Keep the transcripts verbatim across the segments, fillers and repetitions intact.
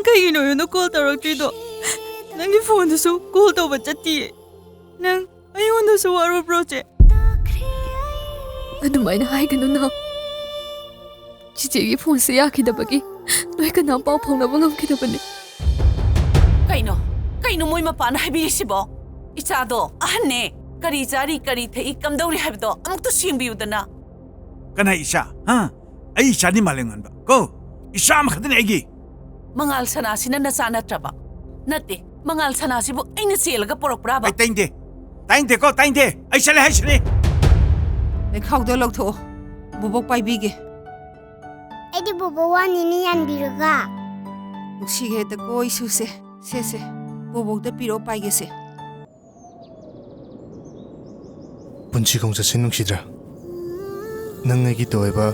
ꯀꯩꯒꯤꯅꯣ ꯑꯩꯉꯣꯟꯗ ꯀꯣꯜ ꯇꯧꯔꯛꯇ꯭ꯔꯤꯗꯣ? ꯅꯪꯒꯤ ꯐꯣꯟꯗꯨꯁꯨ ꯀꯣꯜ ꯇꯧꯕ ꯆꯠꯇꯤꯌꯦ꯫ ꯅꯪ ꯑꯩꯉꯣꯟꯗꯁꯨ ꯋꯥꯔꯨꯕ꯭ꯔꯣ, ꯆꯦ? ꯑꯗꯨꯃꯥꯏꯅ ꯍꯥꯏꯒꯅꯨ, ꯅꯥꯎ꯫ ꯆꯤꯆꯦꯒꯤ ꯐꯣꯟꯁꯦ ꯌꯥꯈꯤꯗꯕꯒꯤ ꯅꯣꯏ ꯀꯅꯥꯝ ꯄꯥꯎ ꯐꯥꯎꯅꯕ ꯉꯝꯈꯤꯗꯕꯅꯦ꯫ ꯀꯩꯅꯣ? ꯀꯩꯅꯣ ꯃꯣꯏ ꯃꯄꯥꯅ ꯍꯥꯏꯕꯤꯔꯤꯁꯤꯕꯣ? ꯏꯆꯥꯗꯣ ꯑꯍꯟꯅꯦ꯫ ꯀꯔꯤ ꯆꯥꯔꯤ, ꯀꯔꯤ ꯊꯛꯏ, ꯀꯝꯗꯧꯔꯤ ꯍꯥꯏꯕꯗꯣ ꯑꯃꯨꯛꯇ ꯌꯦꯡꯕꯤꯌꯨꯗꯅ꯫ ꯀꯅꯥ ꯏꯆꯥ? ꯍꯥ? ꯑꯩ ꯏꯆꯥꯅꯤ ꯃꯥꯂꯦꯝꯉꯥꯟꯕ꯫ ꯀꯣ? ꯏꯆꯥ ꯑꯃꯈꯛꯇꯅꯦ ꯑꯩꯒꯤ꯫ ꯃꯉꯥꯜ ꯁꯅꯥꯁꯤꯅ ꯅꯆꯥ ꯅꯠꯇ꯭ꯔꯕ? ꯅꯠꯇꯦ, ꯃꯉꯥꯜ ꯁꯅꯥꯁꯤꯕꯨ ꯑꯩꯅ ꯆꯦꯜꯂꯒ ꯄꯣꯔꯛꯄ꯭ꯔꯥꯕ? ꯑꯩ ꯇꯥꯏꯅꯤꯡꯗꯦ꯫ ꯇꯥꯏꯅꯤꯡꯗꯦꯀꯣ, ꯇꯥꯏꯅꯤꯡꯗꯦ꯫ ꯑꯩ ꯆꯠꯂꯦ ꯍꯥꯏꯁꯤꯅꯤ꯫ ꯂꯩꯈꯥꯎꯗꯣ ꯂꯧꯊꯣꯛꯑꯣ꯫ ꯕꯣꯕꯣꯛ ꯄꯥꯏꯕꯤꯒꯦ꯫ ꯑꯩꯗꯤ ꯕꯣꯕꯣꯛ ꯋꯥꯅꯤꯅ ꯌꯥꯟꯕꯤꯔꯒ꯫ ꯅꯨꯡꯁꯤꯈ꯭ꯔꯦꯗꯀꯣ ꯏꯁꯨꯁꯦ꯫ ꯁꯦ, ꯁꯦ, ꯕꯣꯕꯣꯛꯇ ꯄꯤꯔꯛꯑꯣ, ꯄꯥꯏꯒꯦꯁꯦ꯫ ꯄꯨꯟꯁꯤ ꯈꯣꯡꯆꯠꯁꯦ ꯅꯨꯡꯁꯤꯗ꯭ꯔꯥ? ꯅꯪ ꯑꯩꯒꯤ ꯇꯣꯏꯕ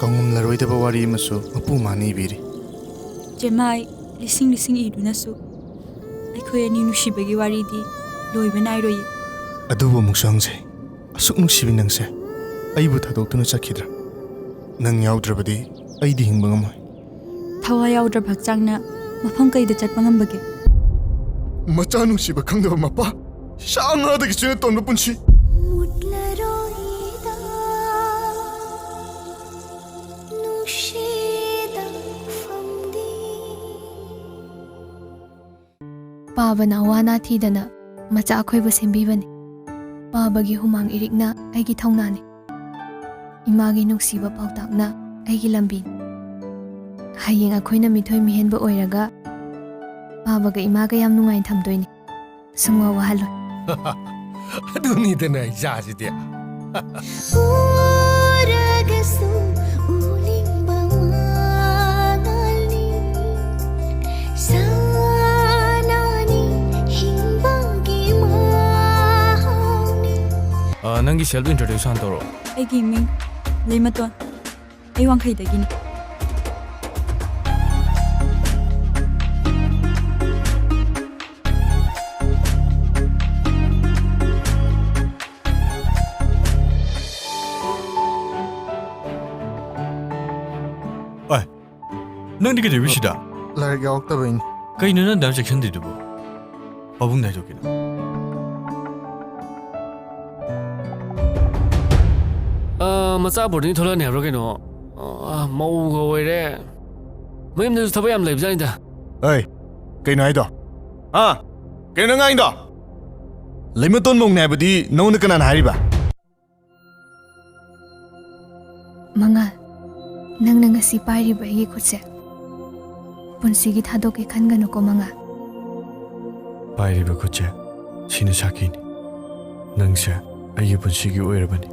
ꯀꯥꯎꯉꯝꯂꯔꯣꯏꯗꯕ ꯋꯥꯔꯤ ꯑꯃꯁꯨ ꯃꯄꯨ ꯃꯥꯅ ꯏꯕꯤꯔꯤ꯫ ꯆꯦꯃꯥꯏ ꯂꯤꯁꯤꯡ ꯂꯤꯁꯤꯡ ꯏꯗꯨꯅꯁꯨ ꯑꯩꯈꯣꯏ ꯑꯅꯤ ꯅꯨꯡꯁꯤꯕꯒꯤ ꯋꯥꯔꯤꯗꯤ ꯂꯣꯏꯕ ꯅꯥꯏꯔꯣꯏꯌꯦ꯫ ꯑꯗꯨꯕꯨ ꯑꯃꯨꯛꯁꯨ ꯍꯪꯖꯩ, ꯑꯁꯨꯛ ꯅꯨꯡꯁꯤꯕꯤ ꯅꯪꯁꯦ ꯑꯩꯕꯨ ꯊꯥꯗꯣꯛꯇꯨꯅ ꯆꯠꯈꯤꯗ꯭ꯔꯥ? ꯅꯪ ꯌꯥꯎꯗ꯭ꯔꯕꯗꯤ ꯑꯩꯗꯤ ꯍꯤꯡꯕ ꯉꯝꯃꯣꯏ꯫ ꯊꯋꯥꯏ ꯌꯥꯎꯗ꯭ꯔꯕ ꯍꯛꯆꯥꯡꯅ ꯃꯐꯝ ꯀꯩꯗ ꯆꯠꯄ ꯉꯝꯕꯒꯦ? ꯃꯆꯥ ꯅꯨꯡꯁꯤꯕ ꯈꯪꯗꯕ ꯃꯄꯥ, ꯁꯥ ꯉꯥꯗꯒꯤꯁꯨ ꯍꯦꯟꯅ ꯇꯣꯟꯕ ꯄꯨꯟꯁꯤ꯫ ꯃꯨꯠꯂꯔꯣꯏꯗ ꯅꯨꯡꯁꯤꯗ ꯐꯝꯗꯤ꯫ ꯄꯥꯕꯅ ꯑꯋꯥ ꯑꯅꯥ ꯊꯤꯗꯅ ꯃꯆꯥ ꯑꯩꯈꯣꯏꯕꯨ ꯁꯦꯝꯕꯤꯕꯅꯤ꯫ ꯄꯥꯕꯒꯤ ꯍꯨꯃꯥꯡ ꯏꯔꯤꯛꯅ ꯑꯩꯒꯤ ꯊꯧꯅꯥꯅꯤ꯫ ꯏꯃꯥꯒꯤ ꯅꯨꯡꯁꯤꯕ ꯄꯥꯎꯇꯥꯛꯅ ꯑꯩꯒꯤ ꯂꯝꯕꯤꯅꯤ꯫ ꯍꯌꯦꯡ ꯑꯩꯈꯣꯏꯅ ꯃꯤꯊꯣꯏ ꯃꯤꯍꯦꯟꯕ ꯑꯣꯏꯔꯒ ꯄꯥꯕꯒ ꯏꯃꯥꯒ ꯌꯥꯝ ꯅꯨꯡꯉꯥꯏꯅ ꯊꯝꯗꯣꯏꯅꯤ꯫ ꯁꯨꯡꯋꯥ ꯋꯥꯍꯜꯂꯣꯏ꯫ ꯑꯗꯨꯅꯤꯗꯅ ꯏꯆꯥꯁꯤꯗꯤ꯫ ꯎꯔꯒꯁꯨ ꯎꯅꯤꯡꯕ ꯃꯉꯥꯜꯅꯤ꯫ ꯁꯥꯟꯅꯅꯤ ꯍꯤꯡꯕꯒꯤ ꯃꯍꯥꯎꯅꯤ꯫ ꯑ, ꯅꯪꯒꯤ self introduce ꯍꯥꯟꯅ ꯇꯧꯔꯛꯑꯣ꯫ ꯑꯩꯒꯤ ꯃꯤꯡ ꯂꯩꯃꯇꯣꯟ꯫ ꯑꯩ ꯋꯥꯡꯈꯩꯗꯒꯤꯅꯤ꯫ ꯑꯣꯏ, ꯅꯪꯗꯤ ꯀꯩꯗꯧꯔꯤ ꯁꯤꯗ? ꯂꯥꯏꯔꯤꯛ ꯌꯥꯎꯔꯛꯇꯕꯩꯅꯤ꯫ ꯀꯩꯅꯣ ꯅꯪ ꯑꯗꯨꯌꯥꯝ ꯆꯦꯛꯁꯤꯟꯗ꯭ꯔꯤꯗꯨꯕꯨ? ꯄꯥꯕꯨꯡꯗ ꯍꯥꯏꯗꯣꯛꯀꯦ ꯅꯪ꯫ ꯑꯥ, ꯃꯆꯥ ꯕꯣꯔꯗꯤꯡ ꯊꯣꯛꯂꯛꯑꯅꯤ ꯍꯥꯏꯕ꯭ꯔꯣ ꯀꯩꯅꯣ? ꯑꯥ, ꯃꯧꯒ ꯑꯣꯏꯔꯦ꯫ ꯃꯌꯨꯝꯗꯁꯨ ꯊꯕꯛ ꯌꯥꯝ ꯂꯩꯕꯖꯥꯠꯅꯤꯗ꯫ ꯑꯩ, ꯀꯩꯅꯣ ꯍꯥꯏꯗꯣ? ꯑꯥ? ꯀꯩꯅꯣ ꯅꯪ ꯉꯥꯡꯉꯤꯗꯣ? ꯂꯩꯃꯇꯣꯟ ꯃꯧꯅꯦ ꯍꯥꯏꯕꯗꯤ ꯅꯉꯣꯟꯗ ꯀꯅꯥꯅ ꯍꯥꯏꯔꯤꯕ? ꯃꯉꯥꯜ, ꯅꯪꯅ ꯉꯁꯤ ꯄꯥꯏꯔꯤꯕ ꯑꯩꯒꯤ ꯈꯨꯠꯁꯦ ꯄꯨꯟꯁꯤꯒꯤ ꯊꯥꯗꯣꯛꯀꯦ ꯈꯟꯒꯅꯨꯀꯣ, ꯃꯉꯥꯜ꯫ ꯄꯥꯏꯔꯤꯕ ꯈꯨꯠꯁꯦ, ꯁꯤꯅ ꯁꯥꯈꯤꯅꯤ꯫ ꯅꯪꯁꯦ ꯑꯩꯒꯤ ꯄꯨꯟꯁꯤꯒꯤ ꯑꯣꯏꯔꯕꯅꯤ꯫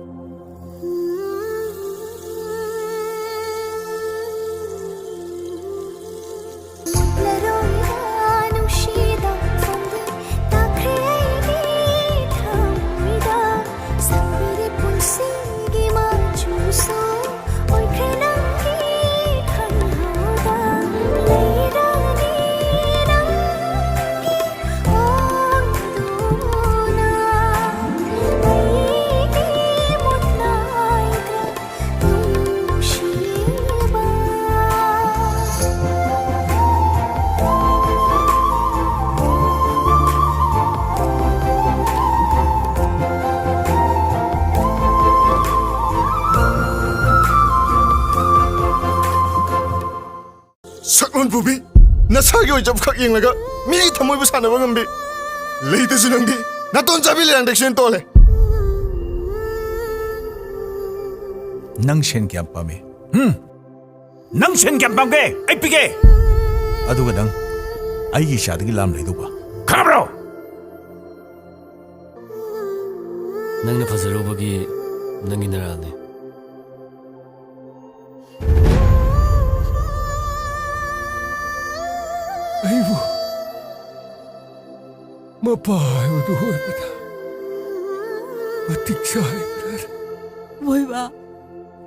ꯁꯛꯂꯣꯟ ꯄꯨꯕꯤ, ꯅꯁꯥꯒꯤ ꯑꯣꯏꯖꯕ ꯈꯛ ꯌꯦꯡꯂꯒ ꯃꯤꯒꯤ ꯊꯃꯣꯏꯕꯨ ꯁꯥꯟꯅꯕ ꯉꯝꯕꯤ꯫ ꯂꯩꯇꯁꯨ ꯅꯪꯗꯤ ꯅꯥꯇꯣꯟ ꯆꯥꯕꯤ ꯂꯩꯔꯥꯡꯗꯦꯛꯁꯤꯅ ꯇꯣꯜꯂꯦ꯫ ꯅꯪ ꯁꯦꯟ ꯀꯌꯥꯝ ꯄꯥꯝꯃꯤ? ꯍꯨꯝ? ꯅꯪ ꯁꯦꯟ ꯀꯌꯥꯝ ꯄꯥꯝꯒꯦ? ꯑꯩ ꯄꯤꯒꯦ꯫ ꯑꯗꯨꯒ ꯅꯪ ꯑꯩꯒꯤ ꯏꯆꯥꯗꯒꯤ ꯂꯥꯝ ꯂꯩꯗꯧꯕ ꯈꯪꯕ꯭ꯔꯣ? ꯅꯪꯅ ꯐꯖꯔꯨꯕꯒꯤ ꯅꯪꯒꯤ ꯅꯔꯥꯜꯅꯤ꯫ ꯑꯩꯕꯨ ꯃꯄꯥ ꯍꯥꯏꯕꯗꯨ ꯑꯣꯏꯕꯗ ꯃꯇꯤꯛ ꯆꯥꯔꯤꯕ꯭ꯔꯥ? ꯃꯣꯏꯕ꯫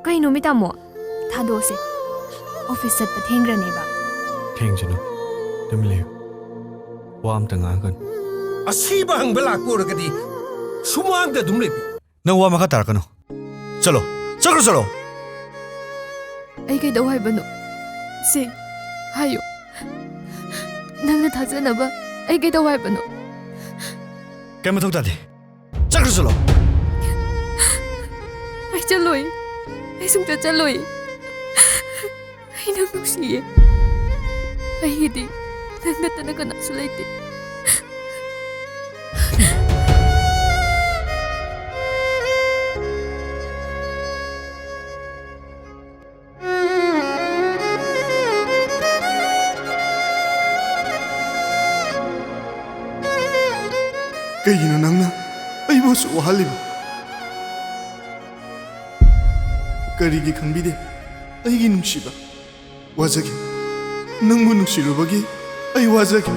ꯀꯩꯅꯣ ꯃꯤ ꯇꯥꯃꯣ? ꯊꯥꯗꯣꯛꯑꯁꯦ꯫ ꯑꯣꯐꯤꯁ ꯆꯠꯄ ꯊꯦꯡꯈ꯭ꯔꯅꯦꯕ꯫ ꯊꯦꯡꯖꯅꯨ꯫ ꯇꯨꯃꯤꯟ ꯂꯩꯌꯨ꯫ ꯋꯥ ꯑꯝꯇ ꯉꯥꯡꯒꯅꯨ꯫ ꯑꯁꯤꯕ ꯍꯪꯕ ꯂꯥꯛꯄ ꯑꯣꯏꯔꯒꯗꯤ ꯁꯨꯃꯥꯡꯗ ꯑꯗꯨꯝ ꯂꯩꯕꯤꯌꯨ꯫ ꯅꯪ ꯋꯥ ꯃꯈꯥ ꯇꯥꯔꯛꯀꯅꯨ꯫ ꯆꯠꯂꯣ꯫ ꯆꯠꯈ꯭ꯔꯣ, ꯆꯠꯂꯣ꯫ ꯑꯩ ꯀꯩꯗꯧ ꯍꯥꯏꯕꯅꯣ? ꯁꯦ, ꯍꯥꯏꯌꯨ꯫ ꯅꯪꯅ ꯊꯥꯖꯅꯕ ꯑꯩ ꯀꯩꯗꯧ ꯍꯥꯏꯕꯅꯣ? ꯀꯩ ꯃꯊꯧ ꯇꯥꯗꯦ꯫ ꯆꯠꯈ꯭ꯔꯣ, ꯆꯠꯂꯣ꯫ ꯑꯩ ꯆꯠꯂꯣꯏ꯫ ꯑꯩ ꯁꯨꯡꯆꯠ ꯆꯠꯂꯣꯏ꯫ ꯑꯩ ꯅꯪ ꯅꯨꯡꯁꯤꯌꯦ꯫ ꯑꯩꯒꯤꯗꯤ ꯅꯪ ꯅꯠꯇꯅ ꯀꯅꯥꯁꯨ ꯂꯩꯇꯦ꯫ ꯀꯩꯒꯤꯅꯣ ꯅꯪꯅ ꯑꯩꯕꯨ ꯑꯁꯨꯛ ꯋꯥꯍꯜꯂꯤꯕ? ꯀꯔꯤꯒꯤ ꯈꯪꯕꯤꯗꯦ ꯑꯩꯒꯤ ꯅꯨꯡꯁꯤꯕ? ꯋꯥꯖꯒꯦ꯫ ꯅꯪꯕꯨ ꯅꯨꯡꯁꯤꯔꯨꯕꯒꯤ ꯑꯩ ꯋꯥꯖꯒꯦ꯫